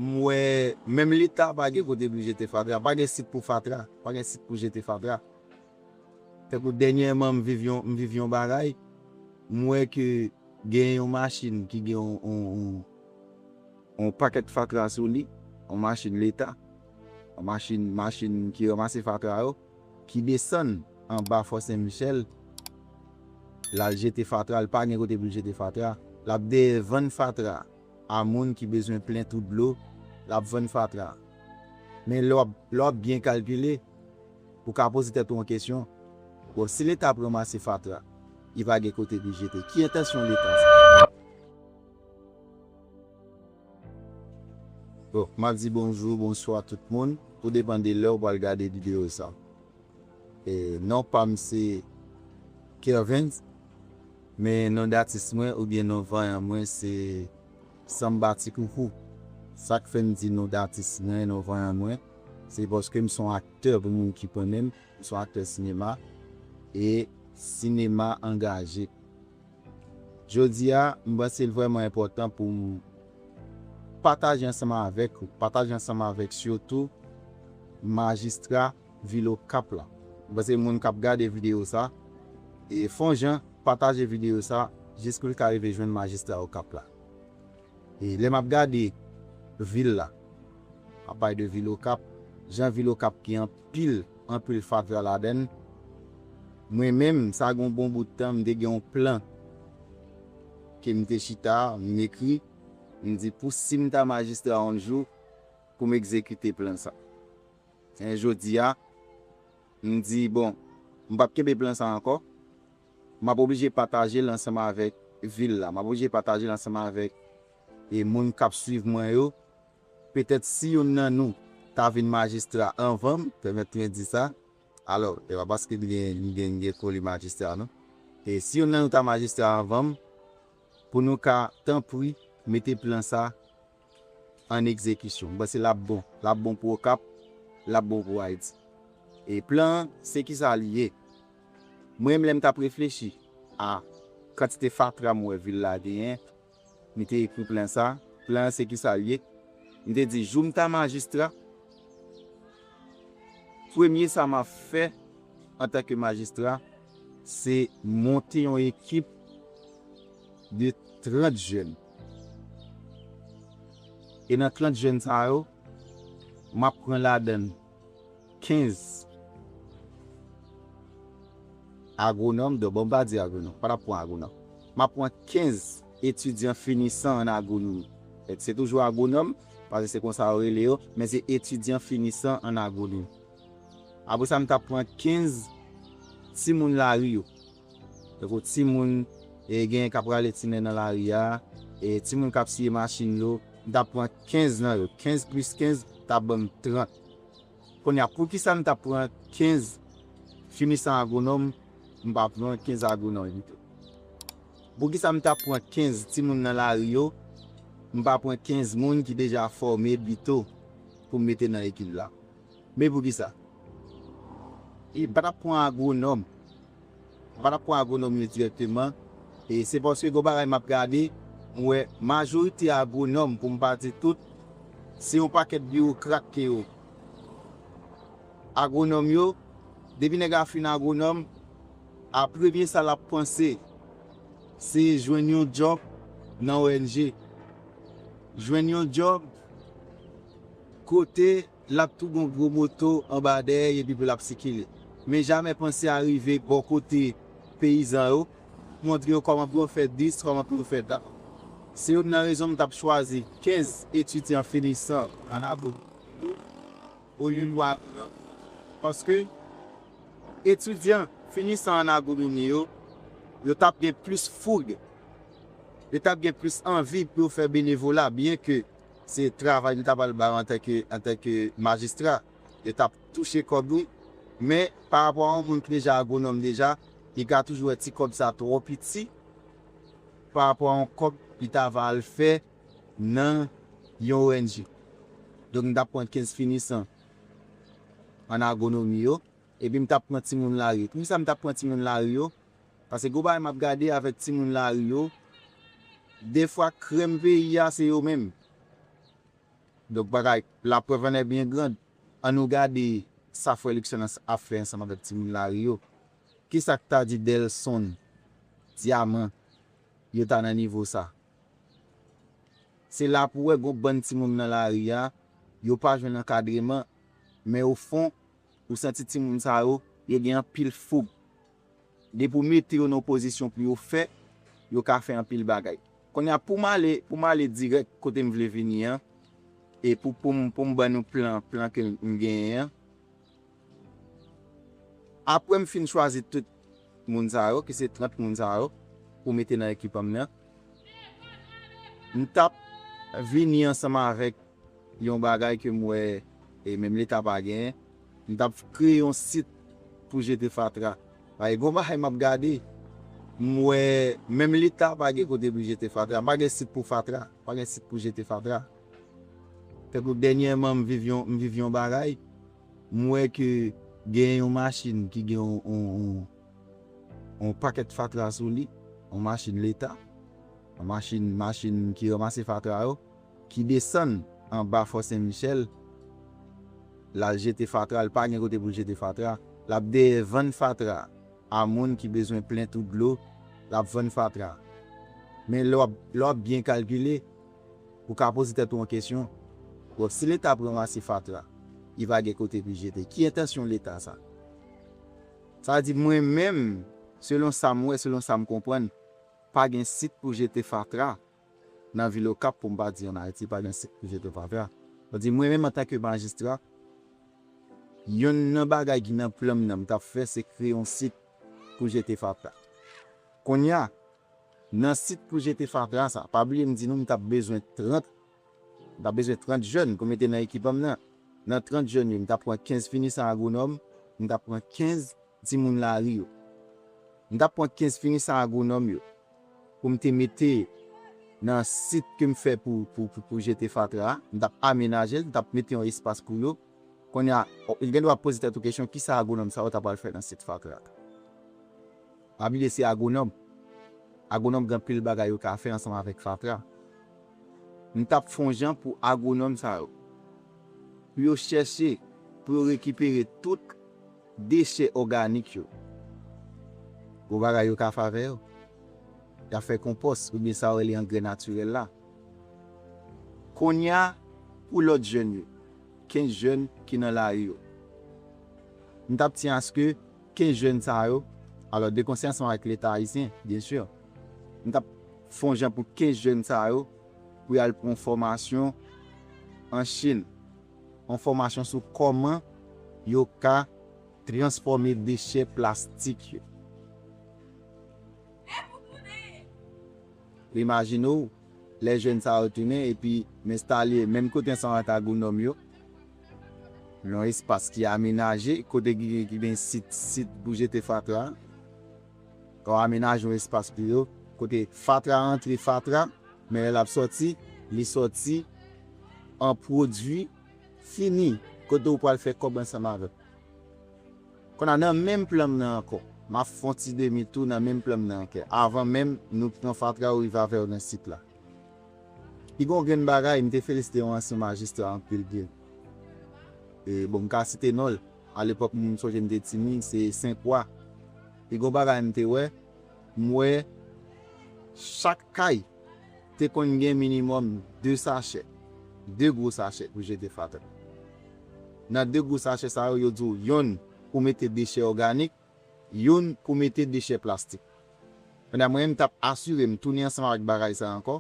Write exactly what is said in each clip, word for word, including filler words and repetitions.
M wè menm Leta pa gen kote pou l jete fatra, pa gen sit pou fatra, pa gen sit pou jete fatra. Tankou dènyèman m viv yon, m viv yon bagay, m wè ke gen yon machin ki gen yon, yon, yon, yon pakèt fatra sou li, yon machin Leta, yon machin, machin ki ranmase fatra yo, ki desann anba Fò Sen Michèl, l al jete fatra, l pa gen kote pou l jete fatra, l ap dèyè vann fatra a moun ki bezwen plen twou dlo, l ap vann fatra. Men lè w ap, lè w ap byen kalkile, ou ka poze tèt ou yon kesyon, bon, si Leta ap ranmase fatra, li pa gen kote pou l jete, ki entansyon Leta sa? Bon, m ap di bonjou, bonswa tout moun, tou depann de lè w pral gade videyo sa. E non pa m se Kervens, men non datis mwen oubyen non vanyan mwen se Samba Ti Koufou. Sa k fè m di non datis mwen, non vanyan mwen, se paske m se yon aktè pou moun ki konnen m, m se yon aktè sinema e sinema angaje. Jodi a, m panse l vrèman enpòtan pou m pataje ansanm avèk ou, pataje ansanm avèk sitou majistra vil Okap la. M panse moun k ap gade videyo sa, e fè yon jan pataje videyo sa jis pou l ka rive jwenn majistra Okap la. E lè m ap gade vil la, m ap pale de vil Okap, jan vil Okap gen anpil, anpil fatra ladan l, mwen menm, sa gen yon bon bout tan, m te gen yon plan ke m te chita, m ekri, m di pou si m ta majistra yon jou, pou m egzekite plan sa. Men jodi a, m di, bon, m p ap kenbe plan sa ankò. M ap oblije pataje l ansanm avèk vil la. M ap oblije pataje l ansanm avèk e moun k ap swiv mwen yo. Petèt si youn nan nou ta vin majistra anvan m, pèmèt mwen di sa. Alò, e pa paske m gen, m gen, m gen foli majistra, non. E si youn nan nou ta majistra anvan m, pou nou ka, tanpri, mete plan sa an egzekisyon. M panse l ap bon. L ap bon pou Okap, l ap bon pou Ayiti. E plan an, se kisa li ye? Mwen menm, lè m t ap reflechi a kantite fatra m wè vil la genyen, m te ekri plan sa. Plan an, se kisa l ye? M te di, jou m ta majistra, premye sa m ap fè antanke majistra, se monte yon ekip de trant jèn. E nan trant jèn sa yo, m ap pran ladan l kenz agwonòm, donk, bon, m pa di agwonòm, pa t ap pran agwonòm. M ap pran kenz etidyan finisan an agwonomi. Se toujou agwonòm, paske se konsa yo rele yo, men se etidyan finisan an agwonomi. Apre sa, m t ap pran kenz timoun lari yo. Tankou timoun, e, genyen k ap rale tinen nan lari a, e, timoun k ap siye machin yo, m t ap pran kenz nan yo. Kenz plis kenz t ap ban m trant. Kounye a, poukisa m t ap pran kenz finisan agwonòm, m pa pran kenz agwonòm pito? Poukisa m t ap pran kenz timoun nan lari yo, m pa pran kenz moun ki deja fòme pito pou m mete nan ekip la? Men poukisa? E pa t ap pran agwonòm. Pa t ap pran agwonòm yo dirèkteman. E se paske gon bagay m ap gade, m wè majorite agwonòm, pou m pa di tout, se yon pakèt biwokrat ke yo. Agwonòm yo, depi nèg la fin agwonòm, a premye sa l ap panse, se jwenn yon djòb nan O N G. Jwenn yon djòb kote l ap tou gon gwo moto anba dèyè l epi pou l ap sikile. Men jamè panse a rive bò kote peyizan yo, montre yo kòman pou yo fè dis, kòman pou yo fè dat. Se youn nan rezon m t ap chwazi kenz etidyan finisan an Agonomi olye de agwonòm. Paske etidyan finisan an agonomi yo, yo t ap gen plis foug, yo t ap gen plis anvi pou yo fè benevola, byen ke se travay li ta pral ba yo antanke, antanke majistra, yo t ap touche kòb li. Men, pa rapò a yon moun ki deja agwonòm deja, li ka toujou wè ti kòb sa twò piti pa rapò a yon kòb li ta va al fè nan yon O N G. Donk, m t ap pran kenz finisan an agonomi yo, epi m t ap pran timoun lari yo. Poukisa m t ap pran timoun lari yo? Paske gwo bagay m ap gade avèk timoun lari yo, defwa krèm peyi a se yo menm. Donk, bagay, la preuve en est bien grande. Ann nou gade sa frè Luckson ap fè ansanm avèk timoun lari yo. Kisa k ta di Delson Diamant yo ta nan nivo sa? Se la pou w wè gon bann timoun nan lari a, yo pa jwenn ankadreman, men ofon, ou santi timoun sa yo, yo gen anpil foug. Depi w mete yo nan pozisyon pou yo fè, yo ka fè anpil bagay. Kounye a, pou m ale, pou m ale dirèk kote m vle vini an, e pou, pou m, pou m ban nou plan, plan ke m genyen an, apre m fin chwazi tout moun sa yo, ki se trant moun sa yo, pou mete nan ekip an m nan, m t ap vini ansanm avèk yon bagay ke m wè e menm Leta pa genyen, m t ap kreye yon sit pou jete fatra. Paske gon bagay m ap gade, m wè menm Leta pa gen kote pou jete fatra, pa gen sit pou fatra, pa gen sit pou jete fatra. Tankou dènyèman, m viv yon, m viv yon bagay, m wè ke gen yon machin ki gen yon, yon, yon, yon pakèt fatra sou li, yon machin Leta, yon machin, machin ki ranmase fatra yo, ki desann anba Fò Sen Michèl, l al jete fatra, l pa gen kote pou l jete fatra, l ap dèyè vann fatra a moun ki bezwen plen tou dlo, l ap vann fatra. Men lè w ap, lè w ap byen kalkile, ou ka poze tèt ou yon kesyon. Bon, si Leta ap ranmase fatra, li pa gen kote pou l jete. Ki entansyon Leta sa? Sa vle di mwen menm, selon sa m wè, selon sa m konprann, pa gen sit pou jete fatra nan vil Okap, pou m pa di ann Ayiti, pa gen sit pou jete fatra. Sa vle di mwen menm antanke majistra, yonn nan bagay ki nan plan m nan m t ap fè, se kreye yon sit pou jete fatra. Kounye a, nan sit pou jete fatra sa, pa bliye m di nou m t ap bezwen trant, m t ap bezwen trant jèn pou mete nan ekip an m nan. Nan trant jèn yo, m t ap pran kenz finisan agwonòm, m t ap pran kenz timoun lari yo. M t ap pran kenz finisan agwonòm yo pou m te mete nan sit ke m fè pou, pou, pou, pou jete fatra a. M t ap amenaje l, m t ap mete yon espas pou yo. Kounye a, ou gen dwa poze tèt ou kesyon, kisa agwonòm sa yo ta pral fè nan sit fatra a? Pa bliye se agwonòm. Agwonòm gen anpil bagay yo ka fè ansanm avèk fatra. M t ap fè yon jan pou agwonòm sa yo, pou yo chèche, pou yo rekipere tout dechè òganik yo. Gon bagay yo ka fè avè yo. Y ap fè konpòs oubyen sa yo rele angrè natirèl la. Kounye a, pou lòt jèn yo, kenz jèn ki nan lari yo, m t ap tyen aske kenz jèn sa yo, alò, de konsè ansanm avèk Leta ayisyen, byen si, m t ap fè yon jan pou kenz jèn sa yo, pou y al pran fòmasyon an Chin. Yon fòmasyon sou kòman yo ka transfòme dechè plastik yo. Imajine w, lè jèn sa yo tounen epi m enstale menm kote ansanm ak agwonòm yo, nan yon espas ki amenaje, kote ki, ki gen sit, sit pou jete fatra. Yo amenaje yon espas pou yo, kote fatra antre fatra, men lè l ap sòti, li sòti an pwodui fini, kote ou pral fè kòb ansanm avè l. Kounye a nan menm plan m nan ankò, m ap fè yon ti demi tou nan menm plan m nan ankò. Avan menm nou pran fatra yo rive avè yo nan sit la. Pi gon grenn bagay, m te felisite yon ansyen majistra anpil byen. E, bon, m ka site non l. Alepòk, m sonje m te timoun, se Senkwa. Pi gon bagay m te wè, m wè chak kay te konn gen minimòm de sachè, de gwo sachè pou jete fatra. Nan de gwo sachè sa yo, yo di w yonn pou mete dechè òganik, yonn pou mete dechè plastik. Pandan mwen menm, m t ap asire m tounen ansanm avèk bagay sa ankò,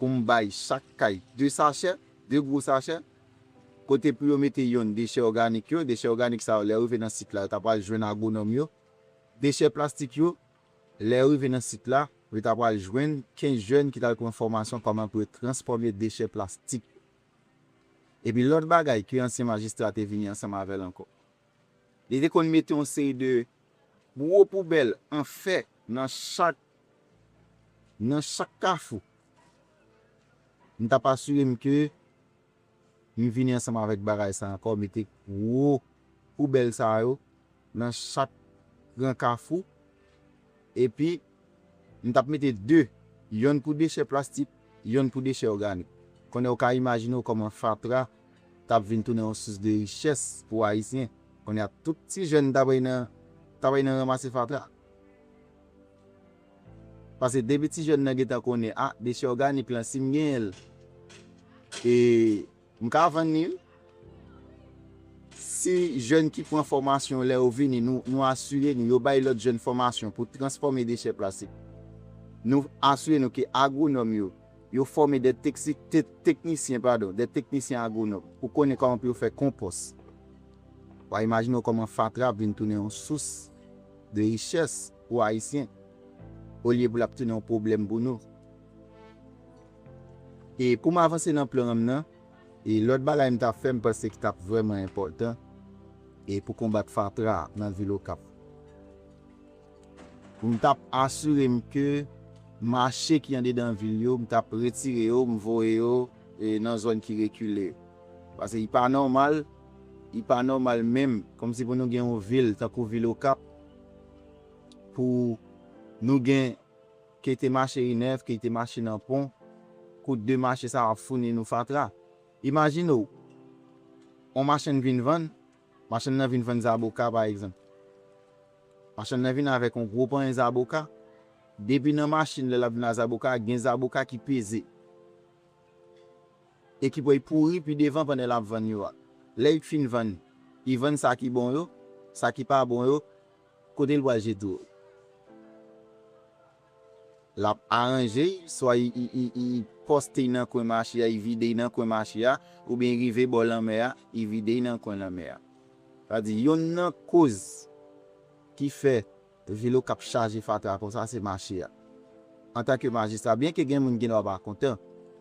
pou m bay chak kay de sachè, de gwo sachè, kote pou yo mete yonn dechè òganik yo, dechè òganik sa yo, lè yo rive nan sit la, yo ta pral jwenn agwonòm yo, dechè plastik yo, lè yo rive nan sit la, yo ta pral jwenn kenz jèn ki t al pran fòmasyon kòman pou yo transfòme dechè plastik yo. Epi lòt bagay ke ansyen majistra te vini ansanm avè l ankò. Li te konn mete yon seri de gwo poubèl an fè nan chak, nan chak kafou. M t ap asire m ke m vini ansanm avèk bagay sa ankò, mete gwo poubèl sa yo nan chak gran kafou. Epi, m t ap mete de, yonn pou dechè plastik, yonn pou dechè òganik. Konnen ou ka imajine w kòman fatra t ap vin tounen yon sous de richès pou Ayisyen. Kounye a, tout ti jèn ta pral nan, ta pral nan ranmase fatra. Paske depi ti jèn nan gentan konnen, a, dechè òganik lan, si m genyen l, e m ka vann li, wi. Si jèn ki pran fòmasyon, lè yo vini, nou, nou asire nou, yo bay lòt jèn fòmasyon pou transfòme dechè plastik. Nou asire nou ke agwonòm yo, yo fòme de teksi-, te-, teknisyen, padon, de teknisyen agwonòm, pou konnen kòman pou yo fè konpòs. W a imajine w kòman fatra ap vin tounen yon sous de richès pou Ayisyen, olye pou l ap tounen yon pwoblèm pou nou. E pou m avanse nan plan m nan, e lòt bagay m t ap fè, m panse ki t ap vrèman enpòtan, e pou konbat fatra nan vil Okap. M t ap asire m ke mache ki andedan vil yo, m t ap retire yo, m voye yo, e, nan zòn ki rekile. Paske li pa nòmal, li pa nòmal menm, kòmsi pou nou gen yon vil tankou vil Okap, pou nou gen kite mache Ri Nèf, kite mache nan pon, kout de mache sa ap founi nou fatra. Imajine w, yon machann vin vann, machann nan vin vann zaboka, pa egzanp. Machann nan vin avèk yon gwo panyen zaboka. Depi nan machin, lè l ap vin ak zaboka, gen zaboka ki peze. E ki pral pouri pi devan pandan l ap vann yo a. Lè l fin vann, li vann sa ki bon yo, sa ki pa bon yo, kote l pral jete yo? L ap aranje l, swa li, li, li, li pòste l nan kwen mache a, li vide l nan kwen mache a, oubyen li rive bò lanmè a, li vide l nan kwen lanmè a. Sa di, yonn nan koz ki fè vil Okap chaje fatra konsa, se mache a. Antanke majistra, byenke gen moun gen dwa pa kontan,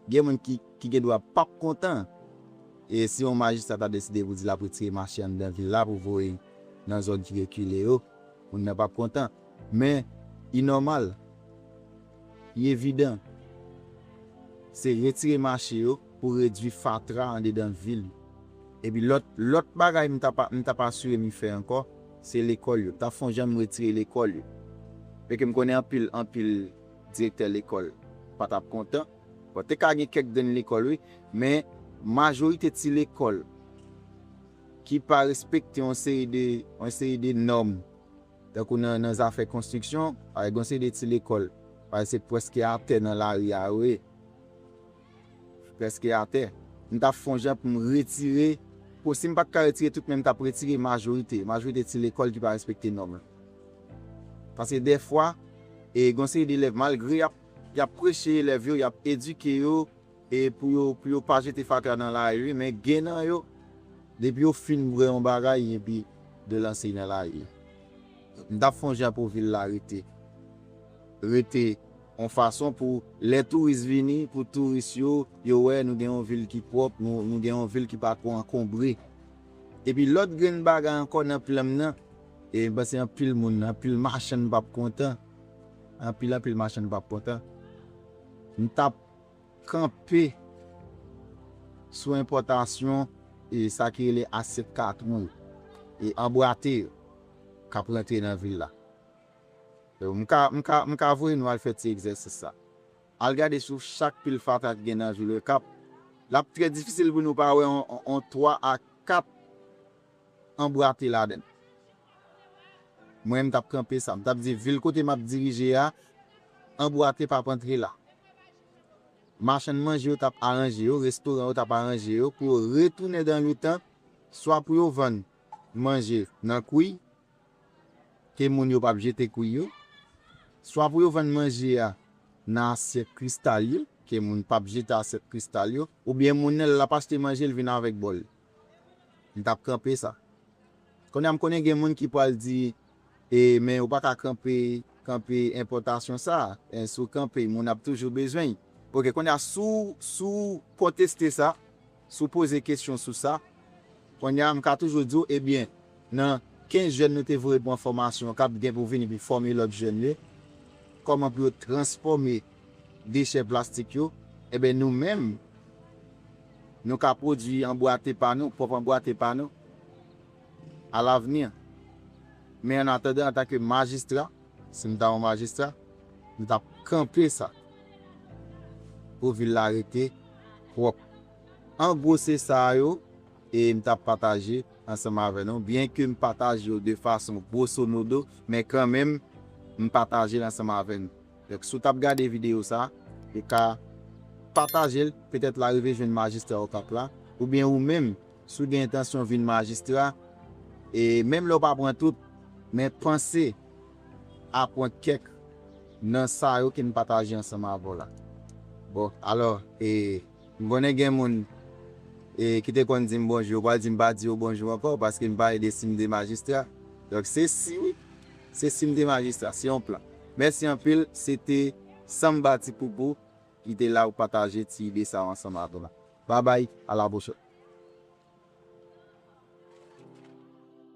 gen moun ki, ki gen dwa p ap kontan. E si yon majistra ta deside pou di l ap retire mache anndan vil la pou voye nan zòn ki rekile yo, moun nan p ap kontan. Men, li nòmal, li evidan, se retire mache yo pou redui fatra andedan vil. Epi lòt, lòt bagay m t ap, m t ap asire m fè ankò, se lekòl yo. M t ap fè yon jan m retire lekòl yo. Paske m konnen anpil, anpil direktè lekòl pa t ap kontan. Bon, te ka gen kèk grenn lekòl, wi, men majorite ti lekòl ki pa respekte yon seri de, yon seri de nòm, tankou nan, nan zafè konstriksyon, avèk yon seri de ti lekòl, parèske se prèske atè nan lari a yo ye. Prèske atè. M t ap fè yon jan pou m retire, pou si m pa t ka retire tout, men m t ap retire majorite, majorite ti lekòl ki pa respekte nòm lan. Paske dèfwa, e, gen yon seri de elèv, malgre y ap, y ap preche elèv yo, y ap edike yo, e pou yo, pou yo pa jete fatra nan lari, men gen nan yo, depi yo fin bwè yon bagay, epi de lanse nan lari. M t ap fè yon jan pou vil la rete, rete yon fason pou lè touris vini, pou touris yo, yo wè nou gen yon vil ki pwòp, nou, nou gen yon vil ki pa twò ankonbre. Epi lòt grenn bagay ankò nan plan m nan, e m panse anpil moun, anpil machann p ap kontan. Anpil, anpil machann p ap kontan. M t ap kanpe sou enpòtasyon, e sa ki rele asyèt katwon yo, e anbwate yo k ap rantre nan vil la. Yo, m ka, m ka, m ka voye nou al fè ti egzèsis sa. Al gade sou chak pil fatra ki gen nan vil Okap. L ap trè difisil pou nou pa wè on, on, on twa a kat anbwate ladan l. Mwen, m t ap kanpe sa. M t ap di vil kote m ap dirije a, anbwate p ap antre la. Machann manje yo t ap aranje yo, restoran yo t ap aranje yo pou yo retounen dan le tan, swa pou yo vann manje nan kwi, ke moun yo p ap jete kwi yo, swa pou yo vann manje a nan asyèt kristal yo, ke moun p ap jete asyèt kristal yo, oubyen moun nan, lè l ap achte manje, l vin avèk bòl. M t ap kanpe sa. Kounye a, m konnen gen moun ki pral di, e, men ou pa ka kanpe, kanpe enpòtasyon sa, e, si w kanpe, moun ap toujou bezwen l. Oke, kounye a, si w, si w konteste sa, si w poze kesyon sou sa, kounye a, m ka toujou di w, ebyen, nan kenz jèn nou te voye pran fòmasyon k ap gen pou vini pou fòme lòt jèn yo, kòman pou yo transfòme dechè plastik yo, ebyen, nou menm, nou ka pwodui anbwate pa nou, pwòp anbwate pa nou, alavni. Men annatandan, antanke majistra, si m ta yon majistra, m t ap kanpe sa pou vil la rete pwòp. An gwo, se sa yo e m t ap pataje ansanm avè nou, byen ke m pataje yo de fason gwosomodo, men kanmenm, m pataje l ansanm avè nou. Donk, si w t ap gade videyo sa, ou ka pataje l, petèt l a rive jwenn majistra Okap la, oubyen ou menm, si w gen entansyon vin majistra, e menm lè w pa pran tout, men panse a pran kèk nan sa yo ke m pataje ansanm avè w la. Bon, alò, e m konnen gen moun e ki te konn di m bonjou, yo pral di m pa di yo bonjou ankò, paske m pale de si m te majistra. Donk, se si wi, se si m te majistra, se yon plan. Mèsi anpil, se te Samba Ti Poupou ki te la pou pataje ti ide sa yo ansanm avè w la. Babay, a la pwochèn.